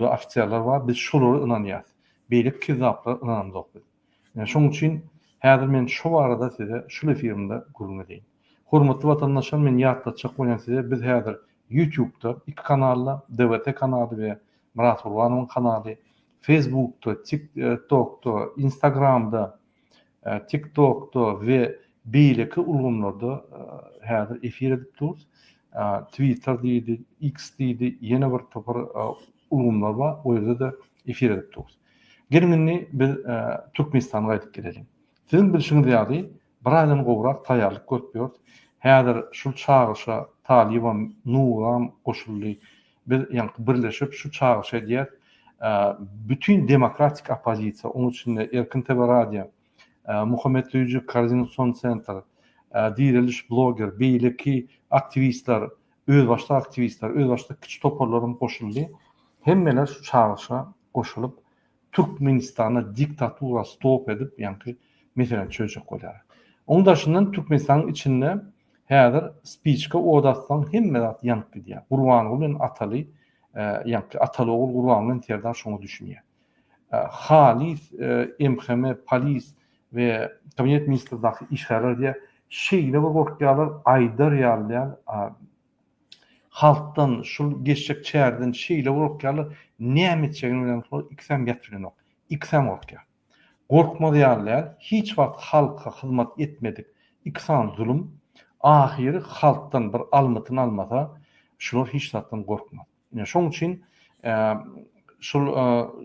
GRU-da ofiserler bar, biz şolara ynanýas. Beýleki kezzaplara ynanamzok biz. Ine şoň üçin häzir men şo barada size şul efirimde gürrüň edeýin. Hormatly watandaşlar men ýatlatjak bolýan size biz häzir Ýutubda iki kanalda DWT kanaly we Myrat Gurbanowyň kanaly, Facebookda, Tik Tokda, Instagramda, Tik Tokda we beýleki ulgamlarda häzir efir edip durus. Twitter diýdi, X diýdi, ýene bir topar ulgamlar bar, o ýerde-de efir edip durus. Geliň indi biz Türkmenistana gaýdyp geleliň. Siziň bilşiňiz ýaly, bir aýdan gowrak taýýarlyk görüp ýörüs. Häzir şul çagyşa Talybam, Nuram goşuldy. Biz ýaňky birleşip şu çagyşy edýäs. Bütin demokratik oppozisiýa, onuň içinde Erkin TV radio, Muhammet Söýüji koordinasion sentr, Direliş bloger, beýleki aktiwistler, özbaşdak aktiwistler, özbaşdak kiçi toparlaram goşuldy. Hemmeler şu çagyşa goşulyp, Türkmenistanda diktatura stop edip, ýaňky meseläni çözjek bolýar. Onuň daşyndan Türkmenistanyň içinde häzir spiçka od atsaň hemme zat ýanyp gidýär. Gurbanguly bilen Ataly, ýaňky Ataly ogul Gurbanguly bilen Serdar şoňa düşünýär. Halys MHM, polis we kabinet ministrdaky işgärler diýýär, şeýle bir gorkýarlar, aýdar ýaly däl, Halkdan, şul geçjek çäreden şeýle gorkýarlar, näme etjegini bilenoklar, ikisem ýatyp bilenok. Ikisem gorkýar. Gorkmaz ýaly däl, hiç wagt halka hyzmat etmedik iki sany zulum, ahyry halkdan bir almytyny almasa, şular hiç zatdan gorkmaz. Ine, şoň üçin şul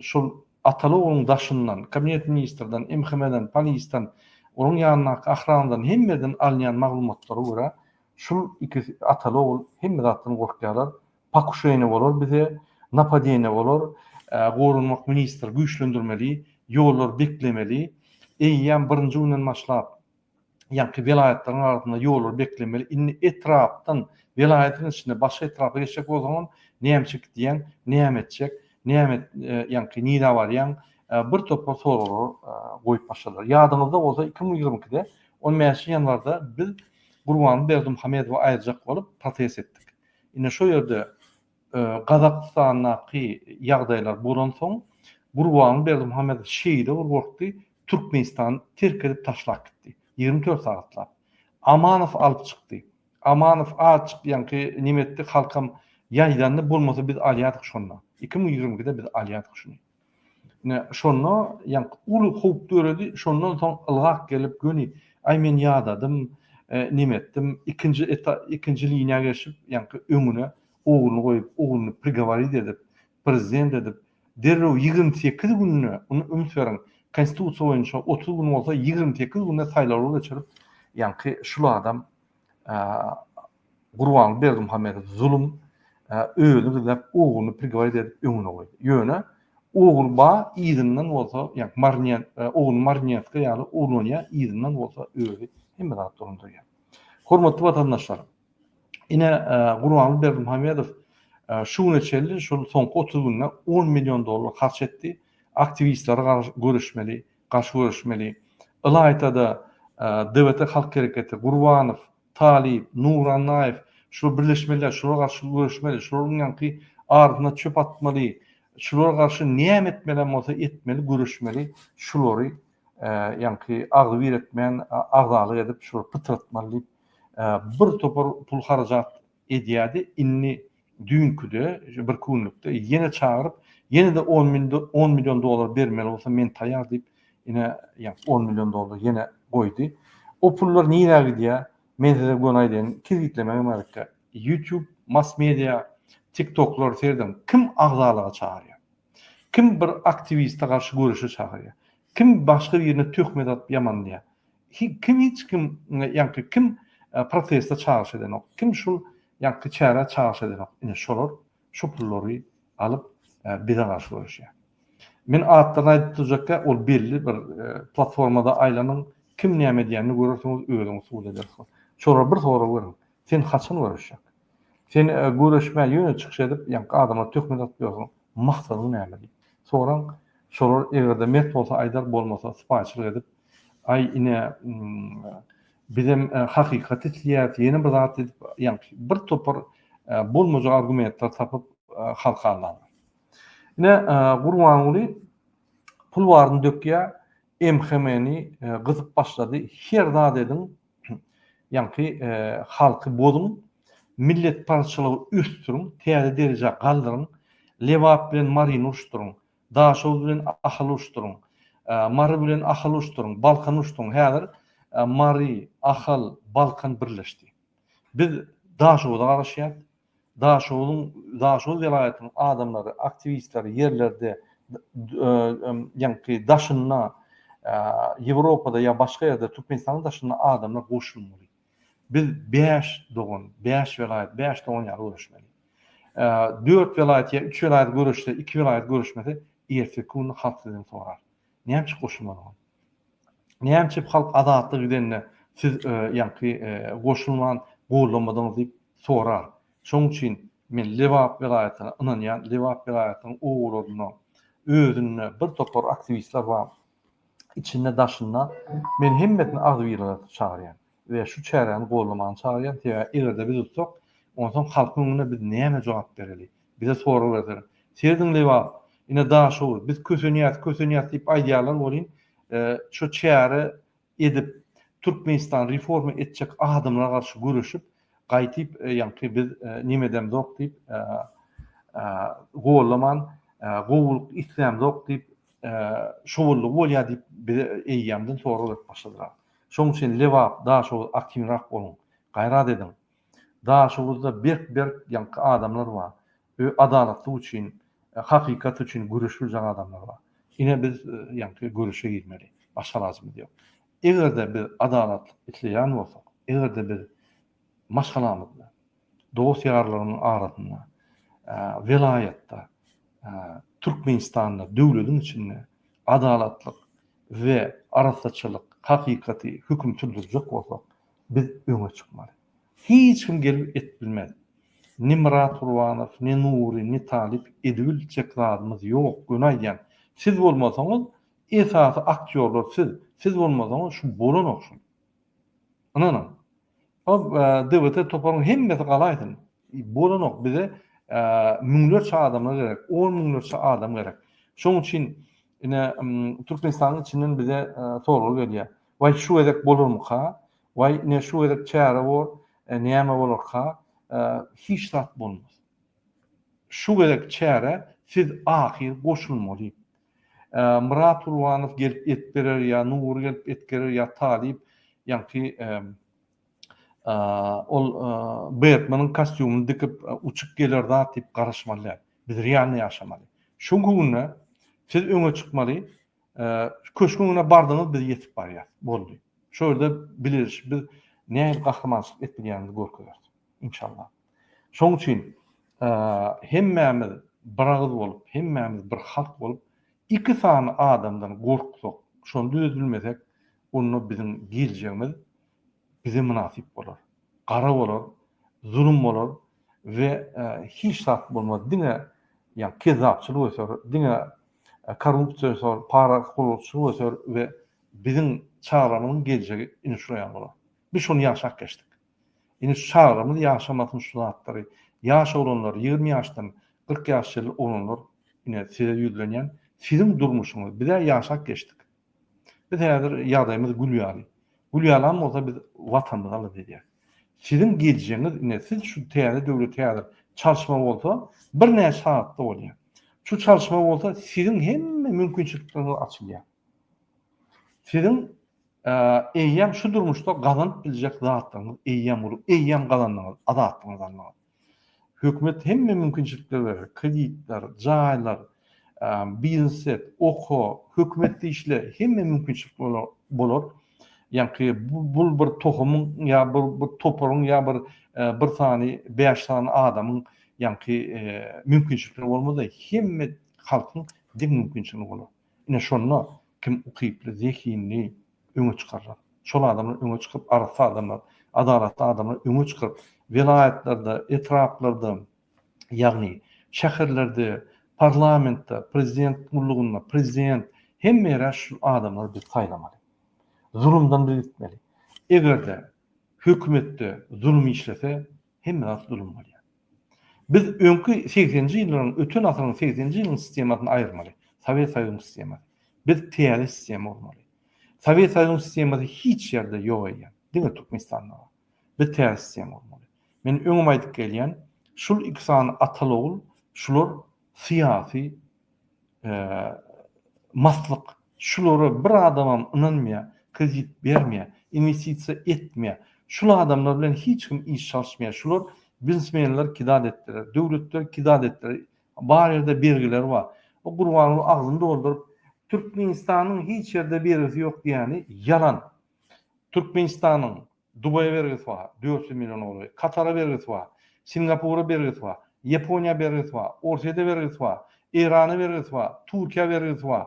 şul ataly-ogluň daşyndan, kabinet ministrden, MHM-den, polisden, onuň ýanyndaky ahranadan hemmeden alynýan maglumatlara görä, Şul ikisi ataly ogul hemme zatdan gorkýarlar. Pokuşeniýe bolar bize, napadeniýe bolar. Goranmak ministri güýçlendirmeli, ýollary beklemeli. Eýýäm birinji günden başlap ýaňky welaýatlaryň arasynda ýollary beklemeli. Indi etrapdan welaýatyň içinde başga etrapa geçjek bolsaňam nämçe gidýäň, näme etjek, näme ýaňky nirä barýaň bir topar soraglar goýup başladylar. Ýadyňyzda bolsa 2022-de 15 ýanwarda biz Gurbanguly Berdimuhamedowy aýyrjak bolup protest etdik. Ine şo ýerde Gazagystandaky ýagdaýlar bolansoň Gurbanguly Berdimuhamedow şeýle bir gorkdy, Türkmenistany terk edip taşlap gitdi. 24 sagatlap. Amanow alyp çykdy. Amanow azjyk ýaňky neme etdi, halkam ýaýdandy, bolmasa biz alýardyk şonda. 2022-de biz alýardyk şuny. Ine, şonda ýaňky uly howp döredi, şondan soň ylgap gelip göni, aý men ýadadym, neme etdim, ikinji eta, ikinji liniýa geçip, ýaňky öňüne ogluny goýup, ogluny prigoworit edip, prezident edip, derrew 28 günde, ony üns beriň, konstitusiýa boýunça 30 gün bolsa 28 günde saýlawlar geçirip, ýaňky şul adam Gurbanguly Berdimuhamedow zulum özüni gizläp ogluny prigowarit edip öňüne goýdy. Ýöne ogul ba yzyndan bolsa ýa marnýa ogluny marnýetka ýaly ulanýar yzyndan bolsa özi hemme zat dolandyrýar. Hormatly watandaşlar ine Gurbanguly Berdimuhamedow şu güne çenli şol soňky 30 günde 10 million dollar harç etdi. Aktiwistlere garşy göreşmeli, garşy göreşmeli. Ylaýta-da DWT Halk Hereketi, Gurbanow, Talyp, Nury Annaýew şular birleşmeliler, şulara garşy göreşmeli, şularyň ýaňky ardyna çöp atmaly, şulara garşy näme etmelem bolsa etmeli, göreşmeli, şulary ýaňky agzybir etmän, agzalyk edip şulary pytratmaly diýip bir topar pul harajat edýärdi. Indi düýnküde, birki günlükde ýene çagyryp, ýene-de on million dollar bermeli bolsa men taýýar diýip, ine, ýa on million dollar ýene goýdy. O pullar nirä gidýär? Men size göni aýdaýyn, kesgitlemegem gerek däl. YouTube, mass media, TikToklar serediň, kim agzalyga çagyrýar? Kim bir aktiwiste garşy göreşe çagyrýar? Kim başga birine töhmet atyp ýamanlaýar? Kim hiç kim ýaňky kim proteste çagyryş edenok? Kim şul ýaňky çärä çagyryş edenok? Ine şolar şu pullary alyp bize garşy göreşýär. Men atlaryny aýdyp durjakka ol belli bir platformada aýlanyň kim näme edýänini görersiňiz özüňiz subut edersiňiz. Şolara bir sorag beriň. Sen haçan göreşjek? Sen göreşmän ýöne çykyş edip ýaňky adamlara töhmet atyp ýörsüň. Maksadyň näme diýip. Soraň şolar egerde mert bolsa aýdar bolmasa sypaýyçylyk edip Aý ine bizem hakykat isleýäris ýene bir zat diýip ýaňky bir topar bolmajak argumentler tapyp halka aldarlar. Ine, Gurbanguly pul baryny dökýär, MHM-ni gysyp başlady. Her zat ediň, ýaňky halky bozuň, milletparazçylygy ösdüriň, täze derejä galdyryň, Lebap bilen Maryny uruşdyryň, Daşoguz bilen Ahaly uruşdyryň, Mary bilen Ahaly uruşdyryň, Balkany uruşdyryň. Häzir Mary, Ahal, Balkan birleşdi. Biz Daşoguza garaşýas. Daşoguzyň, Daşoguz welaýatynyň adamlary, aktiwistleri ýerlerde, ýaňky daşynda, Ýewropada ýa başga ýerde, Türkmenistanyň daşynda adamlar goşulmaly. Biz bäş dogan, bäş welaýat, bäş dogan ýaly göreşmeli. Dört welaýat ýa üç welaýat göreşse, iki welaýat göreşmese, erteki günde halk sizden sorar. Näme üçin goşulmadyňyz? Näme üçin halk azatlyga gidende siz ýaňky goşulman gollamadyňyz diýip sorar. Şonuň üçin men Lebap welaýatyna ynanýan, Lebap welaýatynyň obalarynda özünde bir topar aktiwistler bar. Içinde daşynda men hemmesini agzybirlige çagyrýan we şu çäräni gollamaga çagyrýan. Sebäbi eger-de biz utsak, onsoň halkyň öňünde biz näme jogap bereli? Bize sorag berseler. Serediň Lebap, ine Daşoguz, biz kösenýäs, kösenýäs diýip aýdýarlar welin, şo çäre edip, Türkmenistan reforma etjek adamlara garşy göreşip, gaýtyp ýaňky biz neme edemzok diýip, gollaman, gowulyk islämzok diýip, şowullygy bolýar diýip bize eýýämden sorag berip başladylar. Şonuň üçin Lebap, Daşoguz aktiwrak boluň, gaýrat ediň. Daşoguzda berk-berk ýaňky adamlar bar. Ö adalatlyk üçin, hakykat üçin göreşip biljek adamlar bar. Ine biz ýaňky göreşe girmeli. Başga alajymyz ýok. Eger-de biz adalatlyk isleýän bolsak, eger-de biz maşgalamyzda, dost-ýarlarymyzyň arasynda, welaýatda, Türkmenistanda, döwlediň içinde adalatlyk we arassaçylyk, hakykaty höküm sürdürjek bolsak, biz öňe çykmaly. Hiç kim gelip et bilmez. Ne Myrat Gurbanow, ne Nury, ne Talyp edibiljek zadymyz ýok, göni aýdýan. Siz bolmasaňyz, esasy aktýorlar siz. Siz bolmasaňyz şu bolanok şul. Ynanyň. O DWT toparyň hemmesi galaýsyn. Bolanok bize müňlerçe adamlar gerek, on müňlerçe adam gerek. Şonuň üçin ine Türkmenistanyň içinden bize sorag gelýär. Waý şu gezek bolarmyka? Waý ine şu gezek çäre bor, näme bolarka? Hiç zat bolmaz. Şu gezek çärä siz ahyr goşulmaly. Myrat Gurbanow gelip et berer ýa Nury gelip et gerer ýa Talyp ýaňky ol Betmeniň kostýumyny dikip uçup geler zat diýip garaşmaly däl. Biz realny ýaşamaly. Şu günde siz öňe çykmaly. Köşgüň öňüne bardyňyz biz ýetip barýas. Boldy. Şo ýerde biliriş biz nähili gahrymançylyk edip bilýänimizi görkezeris. Inşallah. Şoň üçin hemmämiz bir agyz bolup, hemmämiz bir halk bolup, iki sany adamdan gorksak, şony düzedilmesek, onda biziň geljegimiz bize mynasyp bolar. Gara bolar, zulum bolar we hiç zat bolmaz. Diňe ýa kezzapçylyk öser, diňe korrupsiýa öser, parahorçulyk öser we biziň çagalarymyzyň geljegi ine şular ýaly bolar. Biz şony ýaşap geçdik. Indi şu çagalarymyz ýaşamasyn şu zatlary. Ýaş oglanlar, 20 ýaşdan 40 ýaş çenli oglanlar ine size ýüzlenýän. Siziň durmuşyňyz, biz-ä ýaşap geçdik. Biz häzir ýagdaýymyz gül ýaly. Gül ýalam bolsa biz Watanymyzy alada edýäris. Siziň geljegiňiz ine siz şu täze döwlet häzir çalyşma bolsa birnäçe sagatda bolýar. Şu çalyşma bolsa siziň hemme mümkinçilikleriňiz açylýar. Siziň eýýäm şu durmuşda gazanyp biljek zatlaryňyz eýýäm uly, eýýäm gazandyňyz, azatlygyňyzy aldyňyz. Hökümet hemme mümkinçilikleri berer, kreditler, jaýlar, biznes et, oka, hökümetde işle, hemme mümkinçilik bolar. Ýaňky bu bir tohumyň ýa bir bir toparyň ýa bir bir sany, bäş sany adamyň ýaňky mümkinçilikleri bolmaz-da, hemme halkyň deň mümkinçiligi bolar. Ine şonda kim ukyply, zehinli öňe çykarlar. Şol adamlar öňe çykyp, arassa adamlar, adalatly adamlar öňe çykyp, welaýatlarda, etraplarda, ýagny şäherlerde, parlamentde, prezident gullugynda, prezident, hemme ýere şu adamlary biz saýlamaly. Zulumdan biz gitmeli. Eger-de hökümetde zulum işlese, hemme zat zulum bolýar. Biz öňki segseninji ýyllaryň, öten asyryň segseninji ýylyň sistemasyny aýyrmaly. Sowet Soýuzynyň sistemasy. Biz täze sistema gurmaly. Sowet Soýuzynyň sistemasy hiç ýerde ýok eýýäm. Diňe Türkmenistanda bar. Biz täze sistema gurmaly. Men öňem aýdyp gelýän, şul iki sany ataly-ogul, şular syýasy maslyk. Şulara bir adamam ynanmaýar, kredit bermeýär, inwestisiýa etmeýär. Şul adamlar bilen hiç kim iş çalyşmaýar. Şular biznesmenleri kidat etdiler, döwletleri kidat etdiler. Bar ýerde bergileri bar. O Gurbanguly agzyny dolduryp, Türkmenistanyň hiç ýerde bergisi ýok diýýäni ýalan. Türkmenistanyň Dubaýa bergisi bar, 400 million golaý, Katara bergisi bar, Singapura bergisi bar, Ýaponiýa bergisi bar, Orsýete bergisi bar, Eýrana bergisi bar, Türkiýä bergisi bar.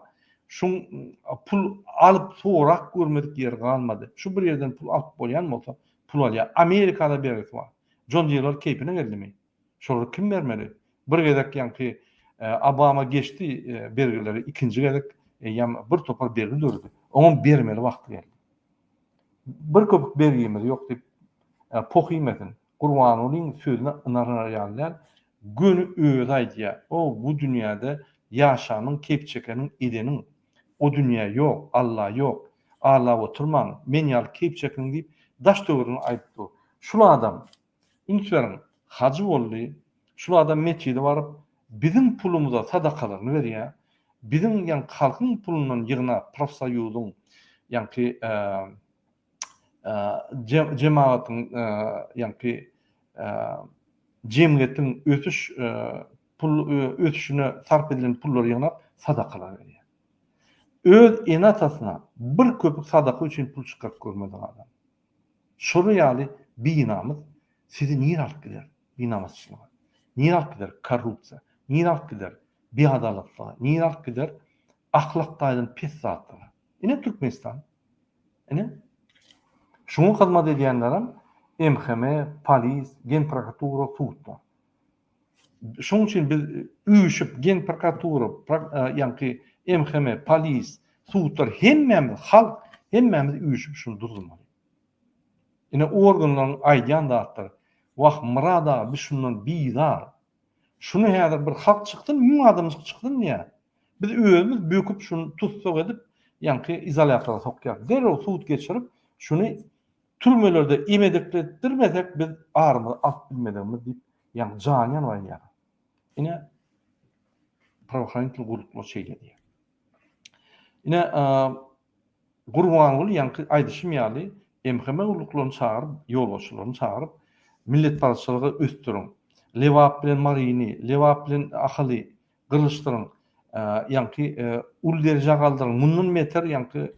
Şuň pul alyp sorap görmedik ýeri galmady. Şu bir ýerden pul alyp bolýan bolsa, pul alýar. Amerikada bergisi bar. Jon Deeler keýpine geldimi? Şolary kim bermeli? Bir gezek ýaňky Obama geçdi bergileri, ikinji gezek eýýäm bir topar bergi döredi. Oňam bermeli wagty geldi. Bir köpük bergimiz ýok diýip poh iýmesin. Gurbangulyň sözüne ynanar ýaly däl. Göni özi aýdýar. O bu dünýäde ýaşanyň, keýp çekeniň, edeniň. O dünýä ýok, Alla ýok. Aldap oturmaň, men ýaly keýp çekiň diýip daş-töweregine aýdyp dur. Şul adam Üns beriň, hajy boldy, şul adam metjide baryp, biziň pulumyza sadakalaryny berýär, biziň ýaňky halkyň pulundan ýygnap profsoýuzyň ýaňky jemagatyň ýaňky jemgyýetiň ösüş pul ösüşine sarp edilen pullary ýygnap sadakalar berýär. Öz ene-atasyna bir köpük sadaka üçin pul çykaryp görmedik adam. Şolar ýaly binamyz sizi nirä alyp gider? Binamysçylyga. Nirä alyp gider? Korrupsiýa. Nirä alyp gider? Biadalatlyga. Nirä alyp gider? Ahlak taýdan pes zatlara. Ine Türkmenistan. Ine. Şuňa hyzmat edýänlerem MHM, polis, genprokuratura, sudlar. Şonuň üçin biz üýşüp genprokuratura, ýaňky MHM, polis, sudlar hemmämiz halk hemmämiz üýşüp şuny durdurmaly. Ine organlaryň aýdýan zatlary. Wah Myrat aga biz şundan bizar. Şuny häzir bir halk çyksyn müň adamjyk çyksyn diýýär. Biz özümiz böküp şuny tussag edip ýaňky izolýatora sokýarys. Derrew sud geçirip şuny Türmelerde emedekletdirmesek biz arymyzy alyp bilmezligimiz diýip ýaňy jany ýanyp aýdýarlar. Ine prawohranitel gulluklar şeýle diýýär. Ine Gurbanguly ýaňky aýdyşym ýaly MHM gulluklaryny çagyryp, ýolbaşçylaryny çagyryp milletparazçylygy ösdüriň. Lebap bilen Maryny, Lebap bilen Ahaly gyrylyşdyryň, ýaňky uly derejä galdyryň, mundan beter ýaňky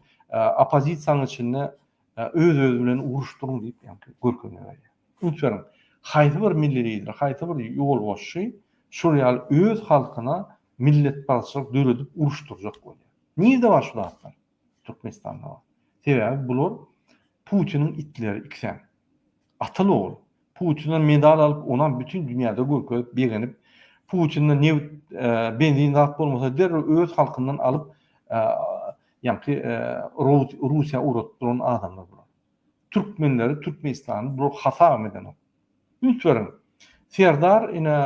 oppozisiýanyň içinde öz-özi bilen uruşdyryň diýip ýaňky görkezme berýär. Üns beriň, haýsy bir milli lider, haýsy bir ýolbaşçy şol ýaly öz halkyna milletparazçylyk döredip uruşdyrjak bolýar. Nirde bar şu zatlar? Türkmenistanda bar. Sebäbi bular Putiniň itleri ikisem. Atyl ogul. Putinden medal alyp onam bütin dünýäde görkezip begenip Putinden nebit benzin zat bolmasa derrew öz halkyndan alyp ýaňky Russiýa ugradyp duran adamlar bular. Türkmenleri Türkmenistany bular hasabam edenok. Üns beriň. Serdar ine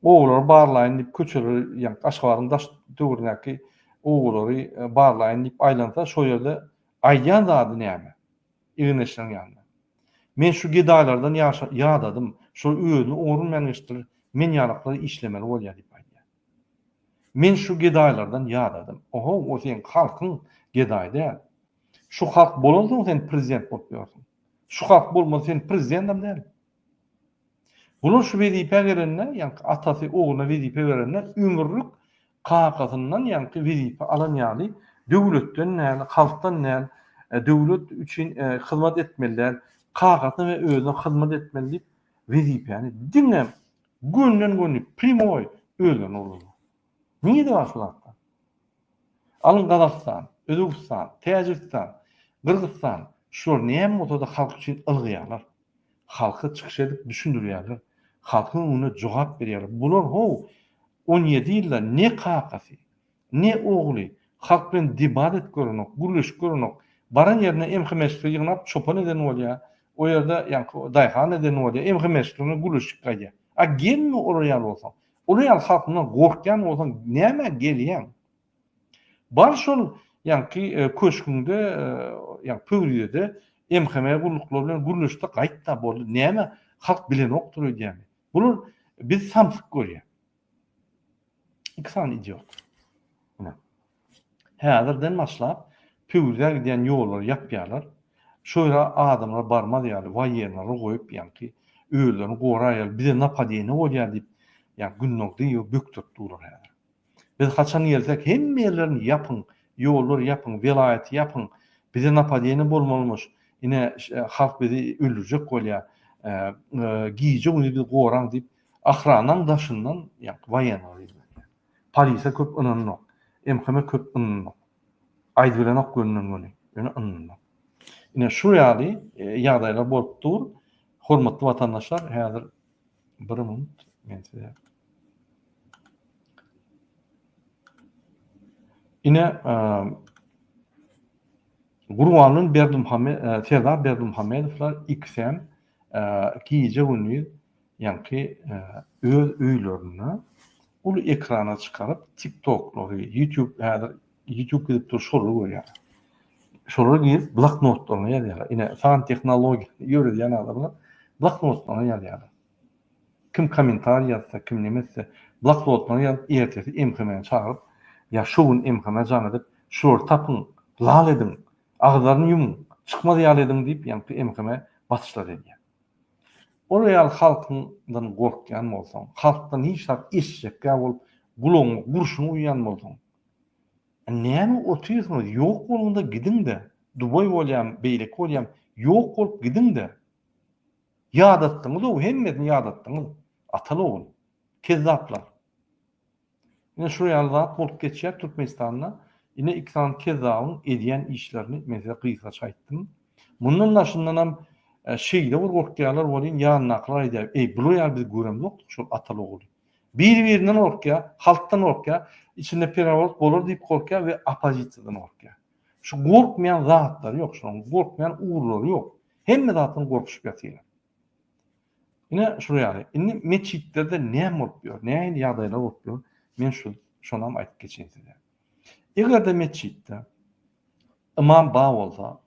obalary barlaýyn diýip köçeleri ýaňky Aşgabadyň daş töweregindäki obalary barlaýyn diýip aýlansa şo ýerde aýdýan zady näme? Egindeşleriň ýanynda. Men şu gedaýlardan ýaşa ýadadym, şol özüni oňrulmaýan geçdiler, men ýalaklar işlemeli bolýar diýip aýdýar. Men şu gedaýlardan ýadadym. Oho, o seň halkyň gedaý däl. Şu halk bolansoň sen prezident bolup ýörsüň. Şu halk bolmasa sen prezidentam däl. Bular şu wezipä gelende, ýaňky atasy ogluna wezipe berende ömürlik kakasyndan ýaňky wezipe alan ýaly döwletden däl, halkdan däl, döwlet üçin hyzmat etmeli däl, kakasyna we özüne hyzmat etmeli diýip wezipäni diňe gönden-göni primoý özlerine urdular. Nirede bar şu zatlar? Alyň Gazagystan, Özbegistan, Täjigistan, Gyrgyzystan şular näme bolsa-da halk üçin ylgaýarlar. Halka çykyş edip düşündirýärler. Halkyň öňünde jogap berýärler. Bular how 17 ýylda ne kakasy, ne ogly halk bilen debat edip görenok, gürleşip görenok. Baran ýerinde MHM-şikleri ýygnap çopan eden bolýar. O ýerde ýaňky daýhan eden bolýar, MHM-şiklerine gürleşip gaýdýar. A gelme olar ýaly bolsaň. Olar ýaly halkyňdan gorkýan bolsaň nämä gelýäň? Bar şol ýaňky köşgüňde, ýaňky Pöwrizede MHM gulluklary bilen gürleşde gaýt-da boldy. Näme halk bilenokdyr öýdýäňmi? Bular bizi samsyk görýär. Iki sany idiot. Ine. Häzirden başlap Pöwrizä gidýän ýollary ýapýarlar. Şo ýere adamlar barmaz ýaly waýenlary goýup ýaňky özlerini gorar ýaly bize napadeniýe bolýar diýip ýa Gündogdyýewi bökderip durlar häzir. Biz haçan gelsek hemme ýerlerini ýapyň, ýollary ýapyň, welaýaty ýapyň, bize napadeniýe bolmalymyş, ine halk bizi öldürjek bolýar, gije-gündiz bizi goraň diýip ahranaň daşyndan ýaňky waýenlary ýygnadýar. Polise köp ynananok. MHM köp ynananok. Aýdybilenok gönden göni. Ýöne ynananok. Ine şu ýaly ýagdaýlar bolup dur. Hormatly watandaşlar, häzir bir minut men size Ine Gurbanguly Berdimuhamedow, Serdar Berdimuhamedowlar ikisem gije-gündiz ýaňky öz öýlerinde uly ekrana çykaryp tiktoklary, youtube häzir youtube gidip dur şolary görýärler. Şolara girip bloknotlaryna ýazýarlar. Ine san tehnologiýany ýöredýän adamlar bloknotlaryna ýazýarlar. Kim kommentariý ýazsa, kim neme etse bloknotlaryna ýazyp ertesi MHM-ni çagyryp ýa şo gün MHM-e jaň edip şulary tapyň, lal ediň, agyzlaryny ýumuň, çykmaz ýaly ediň diýip ýaňky MHM basyşlar edýär. Ol ýaly halkyňdan gorkýan bolsaň, halkdan hiç zat eşitjekgä bolup gulagyňa gurşun guýýan bolsaň, näme otyrsyňyz, ýok boluňda gidiňde, Dubaý bolýam, beýleki bolýam, ýok bolup gidiňde. Ýadatdyňyz-ow, hemmesini ýadatdyňyz, ataly-ogul. Kezzaplar. Ine şu ýaly zat bolup geçýär Türkmenistanda. Ine iki sany kezzabyň edýän işlerini men size gysgaça aýtdym. Mundan daşyndanam şeýle bir gorkýarlar welin ýanyndakylar aýdýar, eý bular ýaly biz göremzokdyk şol ataly oguly. Biri birinden gorkýar, halkdan gorkýar, içinde pereworot bolar diýip gorkýar we oppozisiýadan gorkýar. Şu gorkmaýan zatlary ýok şolaryň, gorkmaýan ugurlary ýok. Hemme zatdan gorkuşyp ýatyrlar. Ine şular ýaly. Indi metjitlerde näme bolup ýör, nähili ýagdaýlar bolup ýör, men şu şonam aýdyp geçeýin size. Eger-de metjitde ymam bar bolsa,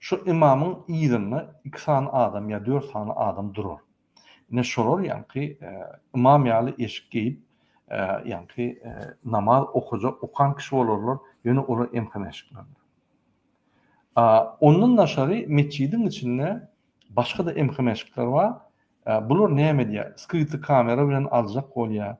şu ymamyň yzynda iki sany adam ýa dört sany adam durar. Ine şolar ýaňky ymam ýaly eşik geýip, ýaňky namaz okajak, okan kişi bolarlar, ýöne olar MHM eşiklerdir. Ondan daşary metjidiň içinde Başga-da MHM-şikler bar. Bular näme edýär? Skryty kamera bilen aljak bolýar.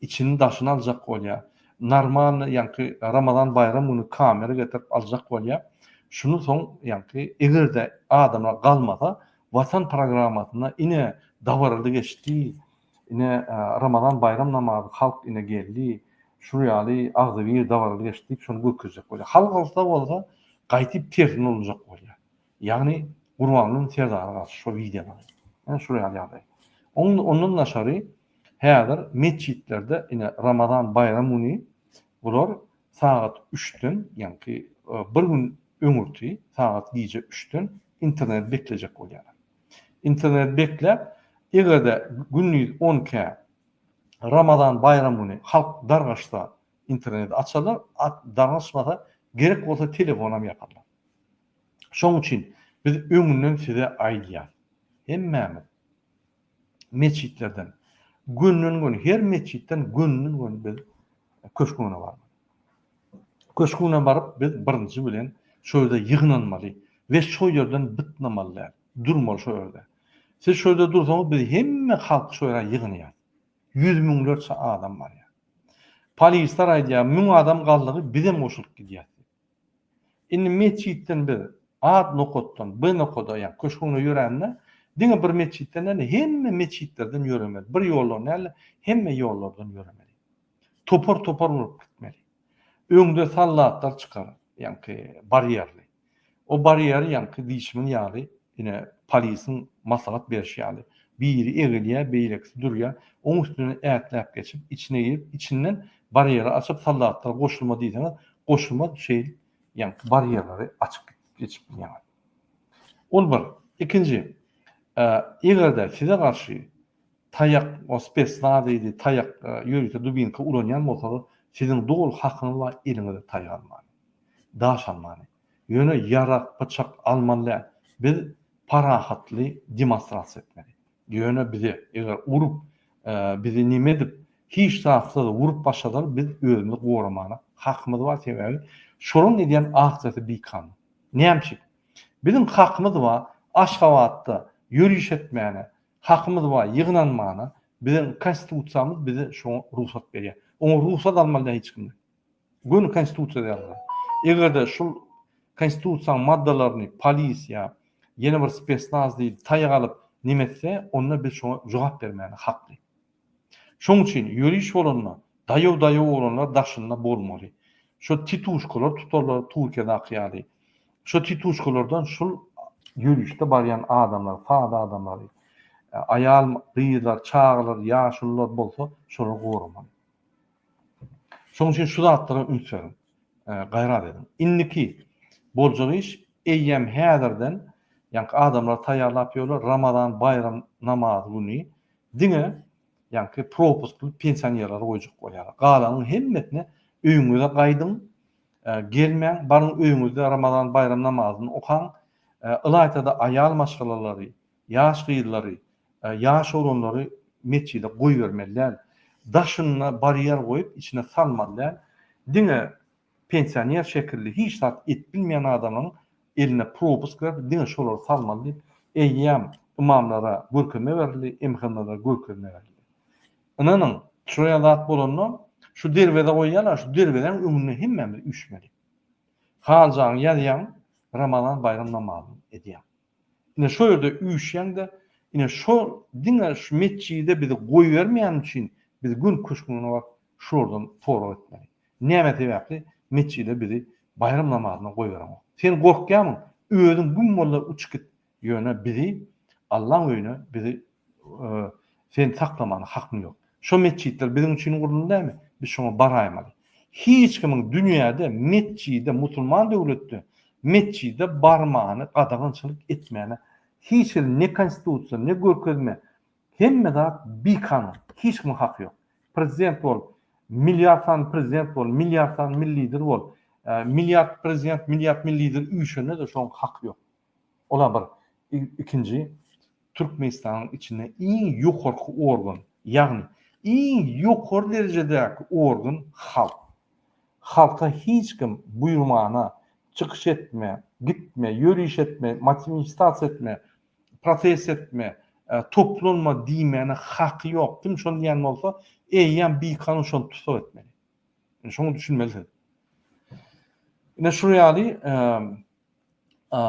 Içini daşyny aljak bolýar. Normalny ýaňky Ramazan baýram güni kamera getirip aljak bolýar. Şuny soň ýaňky eger-de adamlar galmasa Watan programmasynda ine dabaraly geçdi, ine Ramazan baýram namazy halk ine geldi, şul ýaly agzybir dabaraly geçdi diýip şony görkezjek bolýar. Halk alsa bolsa gaýtyp tersine ulanjak bolýar. Ýagny Gurbangulyň Serdara garşy şo wideolary. Ine şul ýaly ýagdaý. Oň ondan daşary häzir metjitlerde ine Ramazan baýram güni bular sagat üçden ýaňky bir gün öňürti sagat gije üçden internet beklejek bolýarlar. Internet bekläp egerde gündiz onkä Ramazan baýram güni halk dargaşsa interneti açarlar, dargaşmasa gerek bolsa telefonam ýaparlar. Şoň üçin biz öňünden size aýdýas. Hemmämiz metjitlerden gönden-göni her metjitden gönden-göni biz köşgüne barmaly. Köşgüne baryp biz birinji bilen şo ýerde ýygnanmaly we şo ýerden bytnamaly däl. Durmaly şo ýerde. Siz şo ýerde dursaňyz biz hemme halky şo ýere ýygnaýas. Ýüz müňlerçe adam barýar. Polisler aýdýar, müň adam galdygy bizem goşulyp gidýäs diýip. Indi metjitden biz A nokatdan B nokada, ýagny köşgüne ýörände diňe bir metjitden däl-de, hemme metjitlerden ýöremeli. Bir ýoldan däl-de, hemme ýollardan ýöremeli. Topar-topar bolup gitmeli. Öňde sallatlar çykar, ýaňky barýerli. O barýeri ýaňky diýşimiz ýaly, ine, polisiň maslahat berşi ýaly, biri egilýär, beýlekisi durýar, oň üstünden ätläp geçip, içine girip, içinden barýeri açyp, soldatlar goşulma diýseňiz, goşulmaz, şeýdip, ýaňky barýerleri açyp geçip bilýäňiz. Ol bir. Ikinji. Eger-de size garşy taýak, o spesnaz diýdi, taýak, ýörite dubinka ulanýan bolsalar, siziň doly hakyňyz bar eliňize taýak almany, daş almany. Ýöne ýarag, pyçak almaly däl. Biz parahatly demonstrasiýa etmeli. Ýöne bize eger urup, bizi neme edip, hiç zatsyz urup başlasalar biz özümizi goramana hakymyz bar, sebäbi şolaryň edýän aksiýasy bikanun. Näme üçin? Biziň hakymyz bar Aşgabatda ýöriş etmäne, hakymyz bar ýygnanmana, biziň konstitusiýamyz bize şoňa rugsat berýär. Oňa rugsat almaly däl hiç kimden. Göni konstitusiýada ýazylan. Eger-de şul konstitusiýanyň maddalaryny polisiýa, ýene bir spesnaz diýip taýak alyp neme etse, onda biz şoňa jogap bermäne hakly. Şoň üçin ýöriş bolanda daýaw-daýaw oglanlar daşynda bolmaly. Şo tituşkalar tutarlar Türkiýedaky ýaly. Şo tituşkalardan şul ýörişde barýan adamlar, sada adamlary, aýal, gyzlar, çagalar, ýaşulular bolsa şolary goramaly. Şonuň üçin şu zatlara üns beriň, gaýrat ediň. Indiki boljak iş eýýäm häzirden ýaňky adamlary taýýarlap ýörler, Ramazan baýram namazy güni diňe ýaňky propuskly pensionerleri goýjak bolýarlar. Galanyň hemmesine öýüňize gaýdyň, gelmäň, baryň öýüňizde Ramazan baýram namazyny okaň. Ylaýta-da aýal maşgalalary, ýaş gyzlary, Ýaş oglanlary metjide goýbermeli däl. Daşynda barýer goýup içine salmaly däl. Diňe pensioner şekilli hiç zat edip bilmeýän adamlaryň eline propusk berip diňe şolary salmaly diýip eýýäm ymamlara görkezme berildi, MHM-lere görkezme berildi. Ynanyň şular ýaly zat bolanda şu derweze goýýarlar şu derwezäň öňünde hemmämiz üýşmeli. Haljaňy ýazýaň Ramazan baýram namazyny edýäň. Ine şo ýerde üýşýäň-de, ine şo diňe şu metjide bizi goýbermeýäni üçin biz gün köşgüne baryp şulardan sorag etmeli. Näme sebäpli metjide bizi baýram namazyna goýbereňok? Sen gorkýarmyň? Özüň güm bolda uç git. Ýöne bizi Allaň öýüne bizi sen saklamana hakyň ýok. Şo metjitler biziň üçin guruldy dälmi? Biz şoňa baraýmaly. Hiç kimiň dünýäde metjide, musulman döwletde metjide barmany gadagançylyk etmäne hiç hili ne konstitusiýa, ne görkezme, hemme zat bikanun. Hiç kimiň haky ýok. Prezident bol, milliard sany prezident bol, milliard sany milli lider bol, milliard prezident, milliard milli lider üýşende-de şoň haky ýok. Ola bir. Ikinji, Türkmenistanyň içinde iň ýokarky organ, ýagny iň ýokary derejedäki organ halk. Halka hiç kim buýurmana, çykyş etme, gitme, ýöriş etme, manifestasiýa etme, protest etme, toplanma diýmäne haky ýok. Kim şony diýen bolsa, eýýäm bikanun şony tussag etmeli. Ine şoňa düşünmeli siz. Ine şular ýaly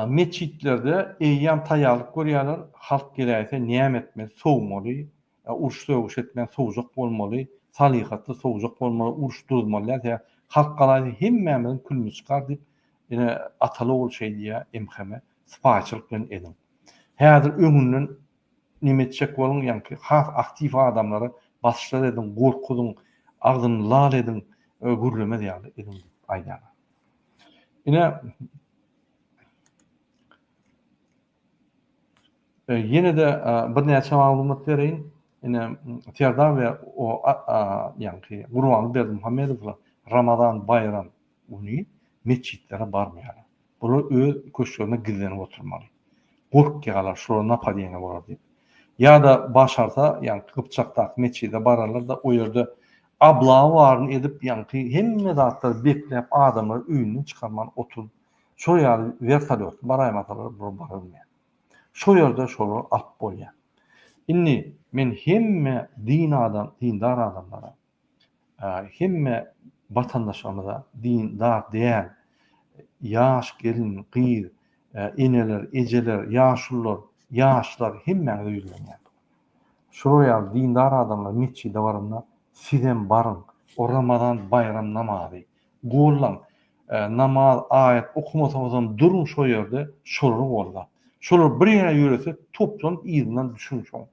Metjitlerde eýýäm taýýarlyk görýärler, halk geläýse näme etmeli, sowmaly, uruş-sögüş etmän sowjak bolmaly, salyhatly sowjak bolmaly, uruş duruzmaly däl, sebäbi halk galaýsa hemmämiziň külümiz çykar diýip, ine ataly-ogul şeý diýýär MHM, sypaýyçylyk bilen ediň. Häzir öňünden neme etjek boluň, ýaňky has aktiw adamlara basyşlar ediň, gorkuzyň, agzyny lal ediň, gürlemez ýaly ediň diýip aýdýarlar. Ine, ýene-de birnäçe maglumat bereýin. Ine, Serdar we o ýaňky Gurbanguly Berdimuhamedowlar Ramazan baýram güni metjitlere barmaýarlar. Bular öz köşklerinde gizlenip oturmaly. Gorkýarlar şulara napadeniýe bolar diýip. Ýa-da başarsa, ýaňky Gypjakdaky metjide bararlar-da, o ýerde ablawa baryny edip, ýaňky hemme zatlary bekläp, adamlary öýünden çykarman oturyp, şol ýaly wertolýotly baraýmasalar, bular barylmaýar. Şo ýerde şolary alyp bolýar. Indi men hemme din adam, dindar adamlara, hemme watandaşlarymyza dindar däl, ýaş gelin, gyz, eneler, ejeler, ýaşulular, ýaşlar hemmäňize ýüzlenýän. Şular ýaly dindar adamlar metjide baranda sizem baryň, o Ramazan baýram namazy gollaň, namaz, aýat okamasaňyzam duruň şo ýerde şolary gollap. Şolar bir ýere ýörese toplanyp yzyndan düşüň şoň.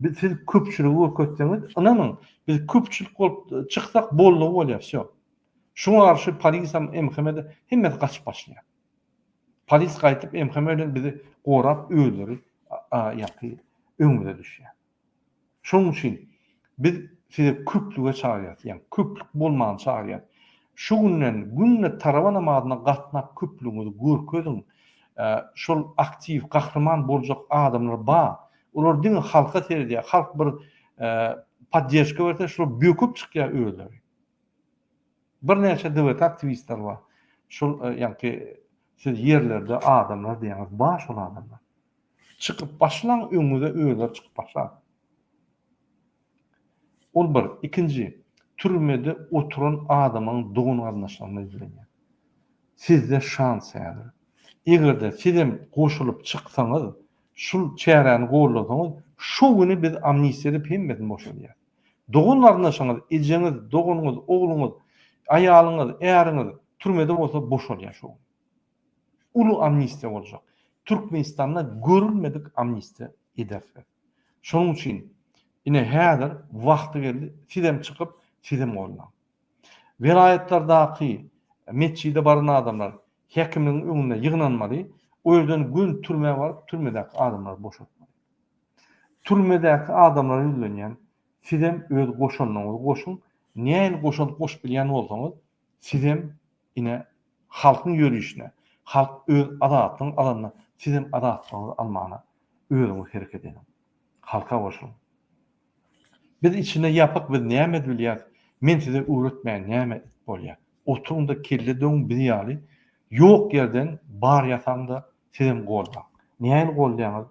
Biz siz köpçüligi görkezseňiz, ynanyň, biz köpçülik bolup çyksak boldugy bolýar, wsýo. Şuňa garşy polisam, MHM-de hemmesi gaçyp başlaýar. Polis gaýtyp MHM bilen bizi gorap özleri. ýaňky öňümize düşýär. Şonuň üçin biz sizi köplüge çagyrýarys, ýagny köplük bolmagyny çagyrýarys. Şu günden günde tarawa namazyna gatnap köplügiňizi görkeziň. Şol aktiw, gahryman boljak adamlar bar. Olar diňe halka seredýär. Halk bir podderžka berse, şolar böküp çykýar özleri. Birnäçe DWT aktiwistler bar. Şol ýaňky siz ýerlerde adamlar diýýäňiz, bar şol adamlar. Çykyp başlaň öňüňize özleri çykyp başlar. Ol bir. Ikinji, türmede oturan adamyň dogan garyndaşlaryna ýüzlenýär. Sizde şans häzir. Egerde sizem goşulyp çyksaňyz, şul çäräni gollasaňyz, şo güni biz amnistiýa edip hemmesini boşadýas. Dogan garyndaşyňyz, ejeňiz, doganyňyz, ogluňyz, aýalyňyz, äriňiz türmede bolsa boşalýar şo gün. Uly amnistiýa boljak. Türkmenistanda görülmedik amnistiýa ederis biz. Şonuň üçin ine häzir wagty geldi, sizem çykyp, sizem gollaň. Welaýatlardaky metjide baran adamlar häkimligiň öňünde ýygnanmaly, o ýerden göni türmä baryp, türmedäki adamlary boşatmaly. Türmedäki adamlara ýüzlenýän, sizem öz goşandyňyzy goşuň, nähili goşant goşup bilýän bolsaňyz, sizem ine halkyň ýörişine, halk öz azatlygyny alanda sizem azatlygyňyzy almana özüňiz hereket ediň. Halka goşulyň. Biz içinde ýapyk biz näme edip bilýäs, men size öwretmäýin näme edip bolýar. Oturyňda kelle döwüň biz ýaly ýok ýerden bar ýasaňda sizem goldaň. Nähili goldaýaňyz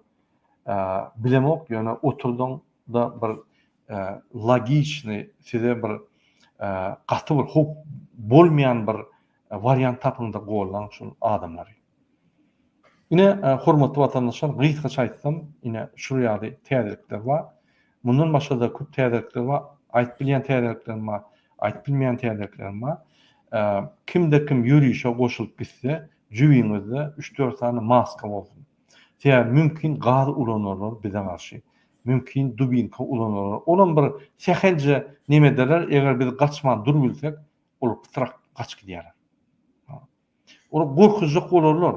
bilemok ýöne oturdyňda bir logiçny size bir gaty bir howp bolmaýan bir wariant tapyňda goldaň şul adamlary. Ine hormatly watandaşlar gysgaça aýtsam ine şul ýaly täzelikler bar. Mundan başgada köp täzelikler bar. Aýyp bilýän täzeliklerim bar, aýyp bilmeýän täzeliklerim bar. Kimde kim ýörişe goşulyp gitse jübiňizde üç-dört sany maska bolsun. Sebäbi mümkin gaz ulanarlar bize garşy. Mümkin dubinka ulanarlar. Olam bir sähelje neme ederler, eger biz gaçman durubilsek, olar pytrak gaçyp gidýärler. Olar gorkuzjak bolarlar.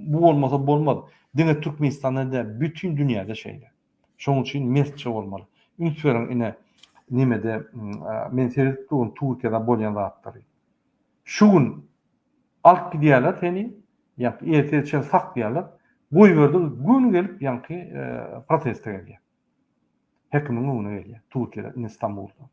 Bu bolmasa bolmaz. Diňe Türkmenistanda däl, bütin dünýäde şeýle. Şonuň üçin mertçe bolmaly. Üns beriň ine nemede men seredip durun Türkiýede bolýan zatlary. Şu gün alyp gidýärler seni, ýa ertire çenli saklaýarlar. Goýberdiň göni gelip ýaňky proteste gelýär. Häkimiň öňüne gelýär Türkiýede, ine Stambulda.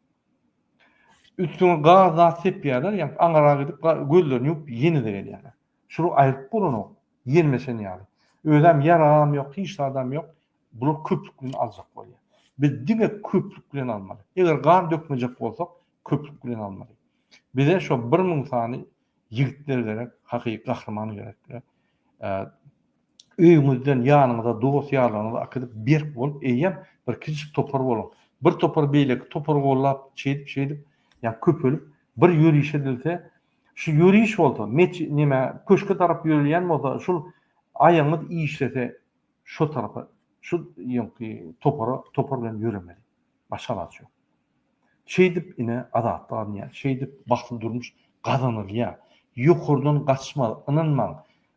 Üstüňe gaz zat sepýärler, ýaňky aňyra gidip gözlerini ýumup ýene-de gelýärler. Şuny aýryp bolanok, ýelmeşen ýaly. Özem ýaragam ýok, hiç zadam ýok. Bular köplük bilen aljak bolýar. Biz diňe köplük bilen almaly. Eger gan dökmejek bolsak, köplük bilen almaly. Bize şo 1000 sany ýigitler gerek, hakyky gahryman gerek. Öýüňizden ýanyňyza dost-ýarlaryňyzy akydyp berk bolup eýýäm bir kiçijik topar boluň. Bir topar beýleki topary gollap şeýdip-şeýdip ýa köpelip bir ýöriş edilse şu ýöriş bolsa meç neme köşke tarap ýörülýän bolsa şul aýagyňyz işlese şo tarapa şu ýoňky topara topar bilen ýöremeli. Başga alaç ýok. Şeýdip ine azatlyk alynýar. Şeýdip bagtly durmuş gazanylýar. Ýokardan gaçmaz, ynanmaň.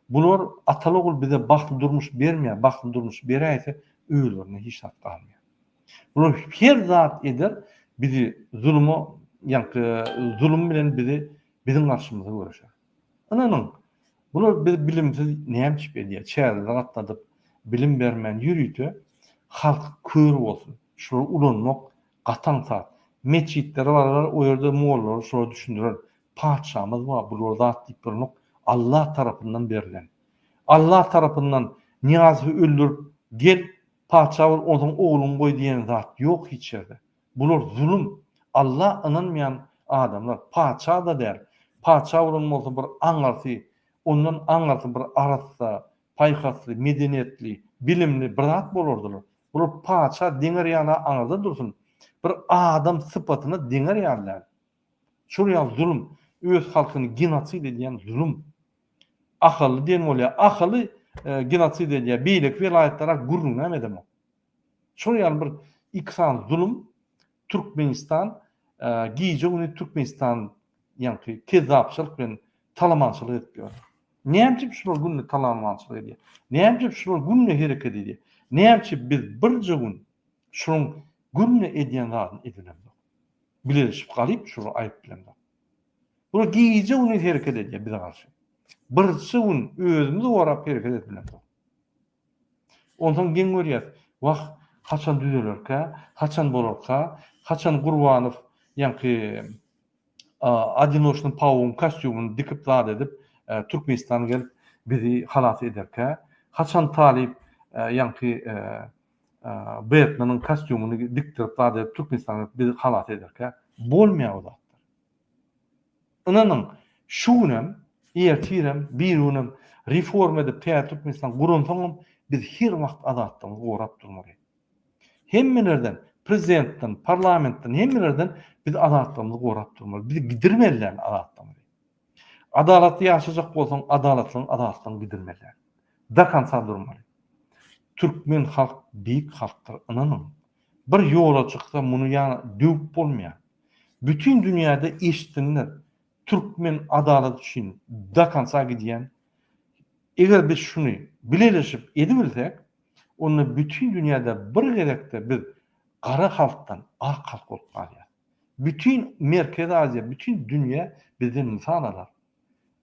Bular ataly-ogul bize bagtly durmuş bermeýär, bagtly durmuş beräýse özlerine hiç zat galmaýar. Bular her zat eder, bizi zuluma, ýaňky zulum bilen bizi biziň garşymyza göreşer. Ynanyň, bular bizi bilimsiz näme üçin edýär? Çärelere gatnadyp, bilim bermän ýörite halk kör bolsun. Şulary ulanmak gaty aňsat. Metjitlere bararlar, o ýerde mollalar şulara düşündirer. Patyşamyz bar, bulara zat diýip duranok, Allah tarapyndan berlen. Allah tarapyndan Nyýazowy öldürip, gel, patyşa bol, onsoň ogluňy goý diýen zat ýok hiç ýerde. Bular zulum. Alla ynanmaýan adamlar. Patyşa-da däl. Patyşa bolan bolsa bir aňyrsy, ondan aňyrsy bir arassa, paýhasly, medeniýetli, bilimli bir zat bolardylar. Bular patyşa deňer ýaly aňyrda dursun, bir adam sypatyna deňer ýaly däl. Şol ýaly zulum, öz halkyny genosid edýän zulum. Ahally diýen bolýar. Ahaly genosid edýär. Beýleki welaýatlara gürrüňem edemok. Şol ýaly bir iki sany zulum Türkmenistan gije-gündiz Türkmenistan ýaňky kezzapçylyk bilen talamançylyk edip ýör. Näme üçin şular günde talamançylyk edýär? Näme üçin şular günde hereket edýär? Näme üçin biz birje gün şunuň günde edýän zadyny edibilemzok? Bileleşip galyp şulary aýyp bilemzok. Bular gije-gündiz hereket edýär bize garşy. Birje gün özümizi gorap hereket edip bilemzok. Onsoň geň görýäs, wah, haçan düzelerkä, haçan bolarka, haçan Gurbanow ýaňky odinoçnyý pawugyň kostýumyny dikip zat edip, Türkmenistana gelip bizi halas ederkä, haçan Talyp ýaňky Betmeniň kostýumyny dikdirip zat edip Türkmenistana gelip bizi halas ederkä, bolmaýar o zatlar. Ynanyň, şu günem, ertirem, birigünem reforma edip täze Türkmenistan guransoňam biz her wagt azatlygymyzy gorap durmaly. Hemmelerden, prezidentden, parlamentden, hemmelerden biz azatlygymyzy gorap durmaly. Bizi gidirmeli däl azatlygymyzy. Adalatly ýaşajak bolsaň adalatlygyň azatlygyňy gidirmeli däl. Do konca durmaly. Türkmen halk beýik halkdyr, ynanyň. Bir ýola çyksa muny ýa döwüp bolmaýar. Bütin dünýäde eşitsinler türkmen adalat üçin do konca gidýän eger biz şuny bileleşip edibilsek onda bütin dünýäde bir gezekde biz gara halkdan ak halk bolup galýas. Bütin Merkezi Aziýa bütin dünýä bizden mysal alar.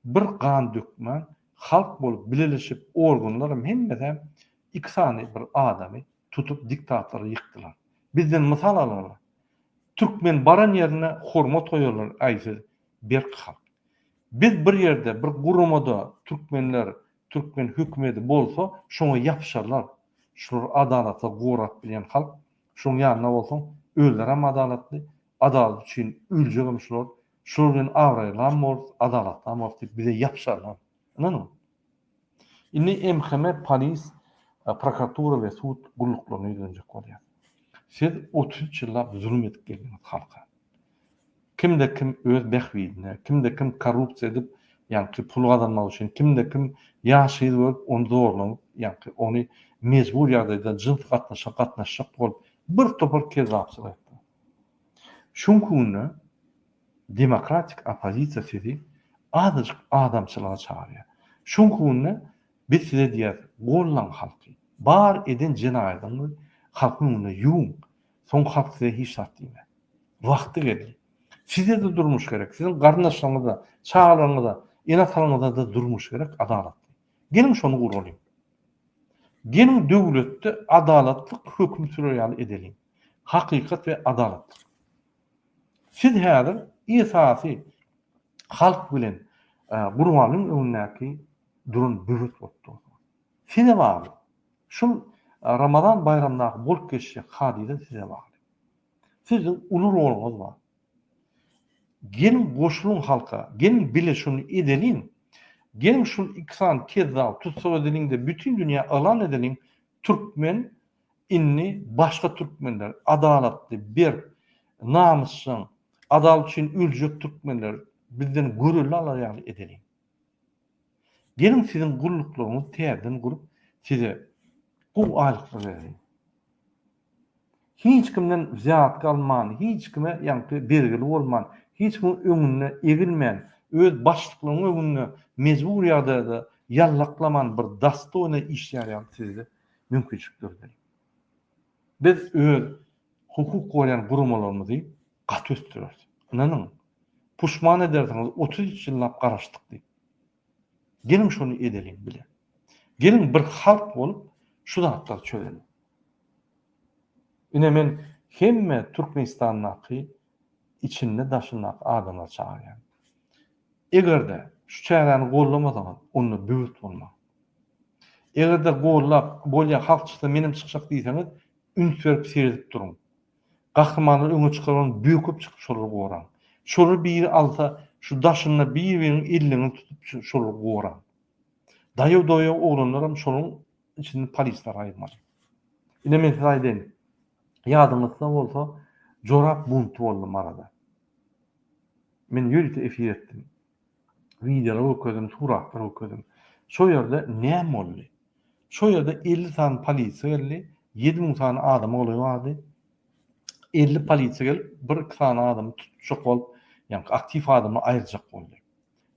Bir gan dökmän halk bolup bileleşip organlaram hemmesem iki sany bir adamy tutup diktatory ýykdylar. Bizden mysal alarlar. Türkmen baran ýerinde hormat goýarlar aý siz berk halk. Biz bir ýerde bir guramada türkmenler türkmen hökümedi bolsa şoňa ýapyşarlar. Şular adalatly gorap bilýän halk. Şoň ýanynda bolsaň özlerem adalatly adalat üçin öljegem şular. Şular bilen abraýlam borus adalatlam borus diýip bize ýapyşarlar. Ynanyň. Indi MHM, polis, prokuratura we sud gulluklaryna ýüzlenjek bolýar. Siz 33 ýyllap zulum edip geldiňiz halka. Kimde kim öz bähbidine, kimde kim korrupsiýa edip, ýaňky pul gazanmak üçin, kimde kim ýaş gyz görüp ony zorlanyp, ýaňky ony mejbur ýagdaýda jyns gatnaşyga gatnaşjak bolup bir topar kezzapçylyk etdiňiz. Şuňky günde Demokratik oppozisiýa sizi azajyk adamçylyga çagyrýar. Şuňky günde biz size diýýäris, gollaň halky. Bar eden jenaýadyňyzy halkyň öňünde ýuwuň. Soň halk size hiç zat diýmez. Wagty geldi. Size-de durmuş gerek, siziň garyndaşlaryňyza, çagalaryňyza, ene-atalaryňyza-da durmuş gerek, adalatly. Geliň şony guralyň. Geliň döwletde adalatlyk höküm sürer ýaly edeliň. Hakykat we adalatlyk. Siz häzir esasy halk bilen Gurbanyň öňündäki duran böwet bolup dursuňyz. Size bagly. Şul Ramazan baýramyndaky bolup geçjek hadysa size bagly. Siziň uly roluňyz bar. Geliň goşulyň halka, geliň bile şuny edeliň. Geliň şul iki sany kezzaby tussag edeliň-de bütin dünýä yglan edeliň, türkmen Indi başga türkmenler, adalatly, berk, namysjaň, adalat üçin öljek türkmenler bizden görelde alar ýaly edeliň. Geliň siziň gulluklaryňyzy täzeden gurup size gowy aýlyklar bereliň. Hiç kimden wzýatka alman, hiç kime ýaňky bergili bolman, hiç kimiň öňünde egilmän, öz başlyklaryň öňünde mejbur ýagdaýda ýallaklaman bir dostoýno işlär ýaly sizde mümkinçilik döredeli. Biz öz hukuk goraýan guramalarymyzy gaty ösdüreris. Ynanyň, puşman edersiňiz 33 ýyllap garaşdyk diýip. Geliň şony edeliň bile. Geliň bir halk bolup şu zatlary çözeliň. Ine men hemme Türkmenistandaky içinde daşyndaky adamlary çagyrýan. Eger-de şu çäräni gollamasaňyz onda böwet bolmaň. Eger-de gollap, bolýa halk çyksa menem çykjak diýseňiz, üns berip seredip duruň. Gahrymanlar öňe çykaran böküp çykyp şolary goraň. Şolary biri alsa şu daşynda bir-biriniň ellerini tutup şolary goraň. Daýaw-daýaw oglanlaram şolaryň içinde polisler aýyrmaly. Ine men size aýdaýyn. Ýadyňyzda bolsa jorap bunty boldy Marada. Men ýörite efir etdim. Wideolar görkezdim, suratlar görkezdim. Şo ýerde näme boldy? Şo ýerde 50 sany polisiýa geldi, 7000 sany adama golaý bardy. 50 polisiýa gelip, bir iki sany adamy tutjak bolup, ýagny aktiw adamy aýyrjak boldy.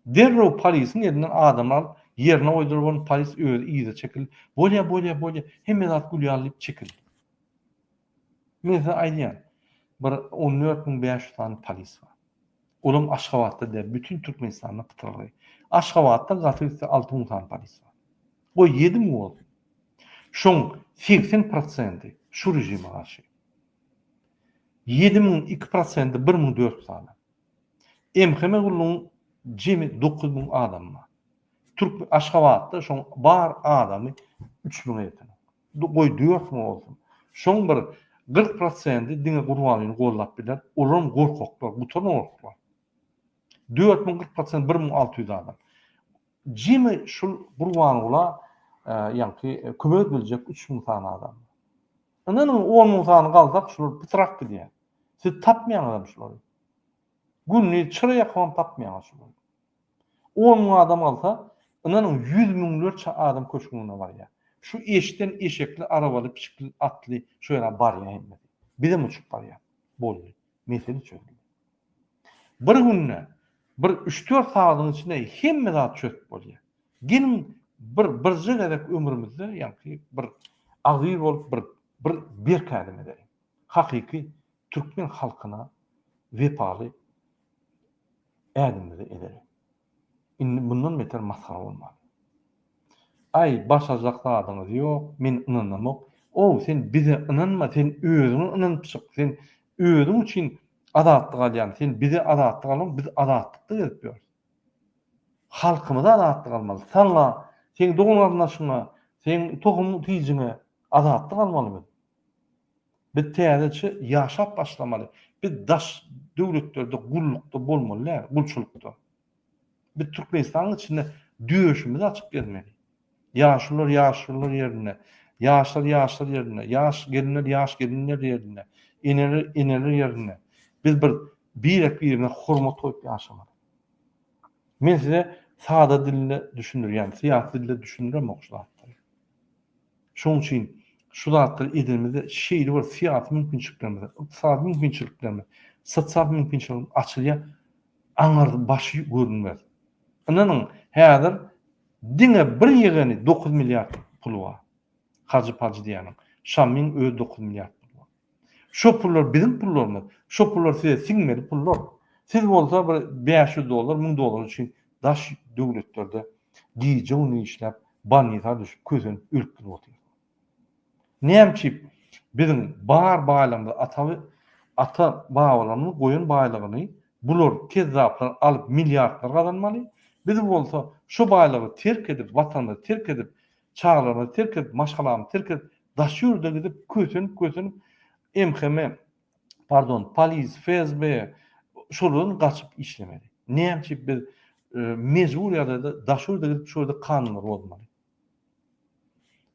Derrew polisiň elinden adamy alyp, Ýerine goýdular ony, polis özi yza çekildi. Bolýa, bolýa, bolýa, hemme zat gül ýaly diýip çekildi. Men size aýdýan, bir 14500 sany polis bar. Olam Aşgabatda däl, bütin Türkmenistanda pytralgy. Aşgabatda gaty gitse 6000 sany polis bar. Goý 7000 bolsun. Şoň 80 prosenti şu režime garşy. 7000 2 prosenti 1400 sany. MHM gullugyň jemi 9000 adamy bar. Türk Aşgabatda şoň bar adamy 3000-e ýetenok. Goý 4000 bolsun. Şoň bir 40 prosenti diňe Gurbangulyny gollap biler. Olaram gorkaklar, gutan gorkaklar. 4000 40 prosent 1600 adam. Jemi şul Gurbangula ýaňky kömek edip biljek 3000 sany adam. Ynanyň 10000 sany galsak şular pytrak gidýär. Siz tapmaýaňyzam şulary. Gündiz çyra ýakybam tapmaýaňyz şulary. 10000 adam galsa, ynanyň ýüz müňlerçe adam köşgüň öňüne barýar. Şu eşden eşekli, arabaly, pişikli, atly şo ýere barýar hemmesi. Bizem uçup barýas. Boldy. Mesele çözüldi. Bir günde, bir üç-dört sagadyň içinde hemme zat çözüp bolýar. Geliň bir birje gezek ömrümizde ýaňky bir agzybir bolup bir bir berk ädim edeliň. Hakyky türkmen halkyna wepaly ädimimizi edeliň. Indi mundan beter masgara bolmaly. Aý başarjak zadyňyz ýok, men ynanamok. Ow sen bize ynanma, sen özüňe ynanyp çyk, sen özüň üçin azatlyk alýaň, sen bize azatlyk almaň, biz azatlykda gezip ýörüs. Halkymyza azatlyk almaly, saňa, seň dogan-garyndaşyňa, seň tohum-tijiňe azatlyk almaly biz. Biz täzeçe ýaşap başlamaly. Biz daş döwletlerde gullukda bolmaly däl, gulçulykda. Biz Türkmenistanyň içinde döşümizi açyp gezmeli. Ýaşulular ýaşulular ýerinde, ýaşlar ýaşlar ýerinde, ýaş gelinler ýaş gelinler ýerinde, eneler eneler ýerinde. Biz bir birek-birine hormat goýup ýaşamaly. Men size sada dilde düşündirýän, syýasy dilde düşündiremok şu zatlary. Şonuň üçin şu zatlary edenimizde şeýle bir syýasy mümkinçiliklerimiz, ykdysady mümkinçiliklerimiz, sosial mümkinçiliklerimiz açylýar, aňyrsy başy görünmez. Ynanyň, häzir diňe bir ýegeni 9 milliard puly bar. Hajy pajy diýýäniň. Şamyň özi 9 milliard puly bar. Şo pullar biziň pullarymyz. Şo pullar size siňmeli pullar. Siz bolsa bir 500 dollar, 1000 dollar üçin daş döwletlerde gije-gündiz işläp, bolnisa düşüp, kösenip, ölüp gidip otyrsyňyz. Näme üçin biziň bar baýlygymyzy ata ata babalarymyz goýan baýlygyny bular kezzaplar alyp milliardlar gazanmaly, biz bolsa şo baýlygy terk edip, watanymyzy terk edip, çagalarymyzy terk edip, maşgalamyzy terk edip, daş ýurda gidip kösenip kösenip MHM pardon polis, FSB şolardan gaçyp işlemeli. Näme üçin biz mejbur ýagdaýda daş ýurda gidip şo ýerde kanunlary bozmaly.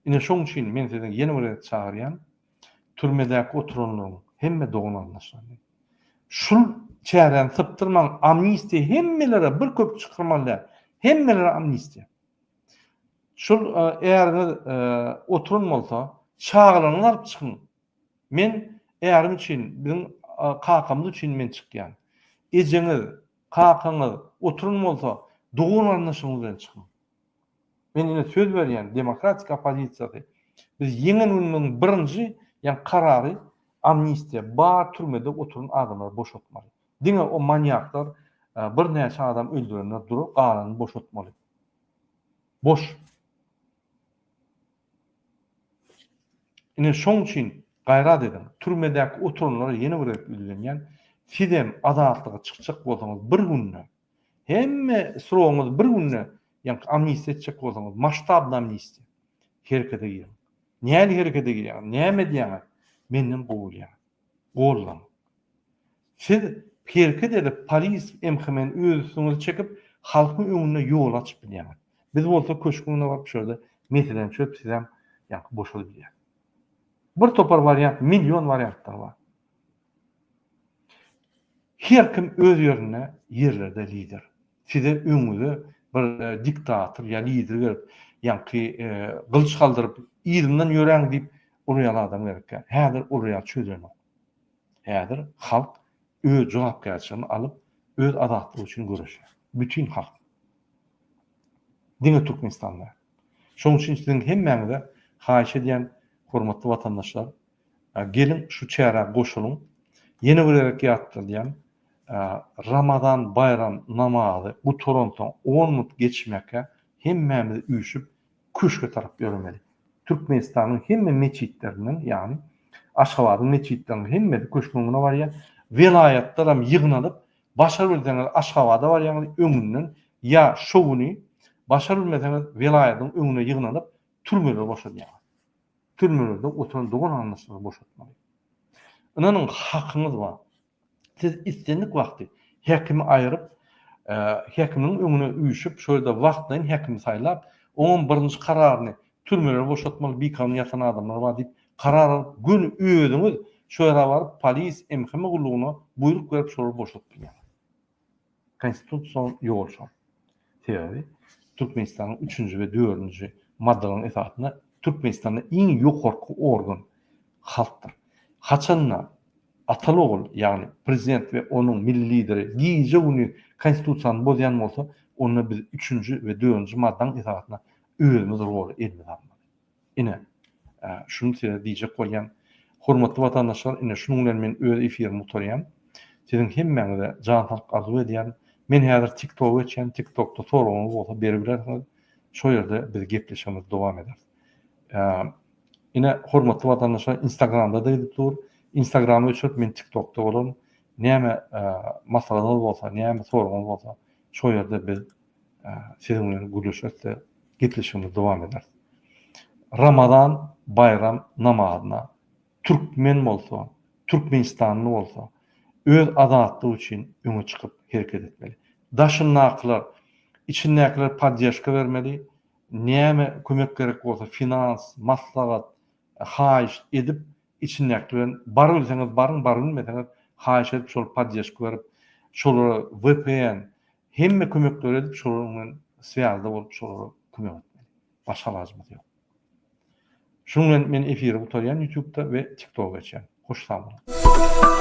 Ine şoň üçin men sizi ýene bir gezek çagyrýan, türmedäki oturanlaryň hemme dogan-garyndaşlaryny. Şul çäräni sypdyrmaň, amnistiýa hemmelere bir köp çykyrmaly däl. Hemmelere amnistiýa. Şul äriňiz oturan bolsa, çagalaryňyzy alyp çykyň. Men ärim üçin, biziň kakamyz üçin men çykýan. Ejeňiz, kakaňyz oturan bolsa, dogan-garyndaşyňyz bilen çykyň. Men ine söz berýän, demokratik oppozisiýasy biz ýeňen günümiziň birinji ýa karary amnistiýa, bar türmede oturan adamlary boşatmaly. Diňe o manýaklar, birnäçe adam öldürenler durar, galanyny boşatmaly. Boş. Ine şoň üçin gaýrat ediň. Türmedäki oturanlara ýene bir gezek ýüzlenýän, sizem azatlyga çykjak bolsaňyz bir günde Hemme srogyňyzy bir günde ýaňky amnistiýa etjek bolsaňyz, masştabny amnistiýa. Herekete giriň. Nähili herekete girýäňiz, näme edýäňiz, menden gowy bilýäňiz. Gollaň. Siz hereket edip, polis, MHM-ni öz üstüňize çekip, halkyň öňünde ýol açyp bilýäňiz. Biz bolsa köşgüň öňüne baryp şu ýerde meseläni çözüp sizem ýaňky boşadyp bilýäs. Bir topar wariant, million wariantlar bar. Her kim öz ýerinde ýerlerde lider. Size öňüňize bir diktator ýa lider gelip, ýaňky gylyç galdyryp, yzymdan ýöräň diýip olar ýaly adam gerek däl. Häzir olar ýaly çözülenok. Häzir halk öz jogapkärçiligini alyp, öz azatlygy üçin göreşýär. Bütin halk. Diňe Türkmenistanda. Şonuň üçin siziň hemmäňize haýyş edýän hormatly watandaşlar, geliň şu çärä goşulyň. Ýene bir gezek ýatladýan, Ramazan baýram namazy gutaransoň on minut geçmäkä hemmämiz üýşüp köşge tarap ýöremeli. Türkmenistanyň hemme metjitlerinden, ýagny Aşgabadyň metjitleriniň hemmesi köşgüň öňüne barýar. Welaýatlaram ýygnalyp, Başar bilseňiz Aşgabada barýaňyz öňünden ýa şo güni başar bilmeseňiz welaýadyň öňüne ýygnanyp türmeleri boşadýaňyz. Türmelerde oturan dogan garyndaşlary boşatmaly. Ynanyň hakyňyz bar. Siz islendik wagty häkimi aýyryp häkimiň öňüne üýşüp şo ýerde wagtlaýyn häkimi saýlap oňam birinji kararyny türmeleri boşatmaly bikanun ýatan adamlar bar diýip Karar alyp göni özüňiz şo ýere baryp polis MHM gullugyna buýruk berip şolary boşadyp bilýäňiz. Konstitusion ýol şol. Sebäbi Türkmenistanyň üçünji we dördünji maddalaryň esasynda Türkmenistanda iň ýokarky organ halkdyr. Haçanda ataly ogul ýagny prezident we onuň milli lideri gije gündiz konstitusiýany bozýan bolsa onda biz üçünji we dördünji maddaň esasynda özümiz roly elimize almaly. Ine, şuny size diýjek bolýan. Hormatly watandaşlar, ine şunuň bilen men öz efirimi gutarýan. Siziň hemmäňize jan saglyk arzuw edýärin. Men häzir TikToga geçýän, TikTokda soragyňyz bolsa beribilersiňiz. Şo ýerde biz gepleşigimizi dowam ederis. Ine, hormatly watandaşlar, Instagramda-da gidip dur. Instagramy öçürip men TikTokda bolaryn. Näme maslahatyňyz bolsa, näme soragyňyz bolsa, şo ýerde biz Siziň bilen gürleşeris-de, gepleşigimizi dowam ederis. Ramazan baýram namazyna türkmen bolsa, türkmenistanly bolsa, öz azatlygy üçin öňe çykyp hereket etmeli. Daşyndakylar, içindäkiler podderžka bermeli, näme kömek gerek bolsa finans, maslahat, haýyşt edip Içindäki bilen barybilseňiz baryň barybilmeseňiz haýyş edip şol poddežka berip şolara vpn hemme kömekleri edip şolaryň bilen swýazda bolup şolara kömek etmeli. Başga alajymyz ýok. Şunuň bilen men efiri gutarýan ýutubda we tiktoga geçýän. Hoş sag boluň.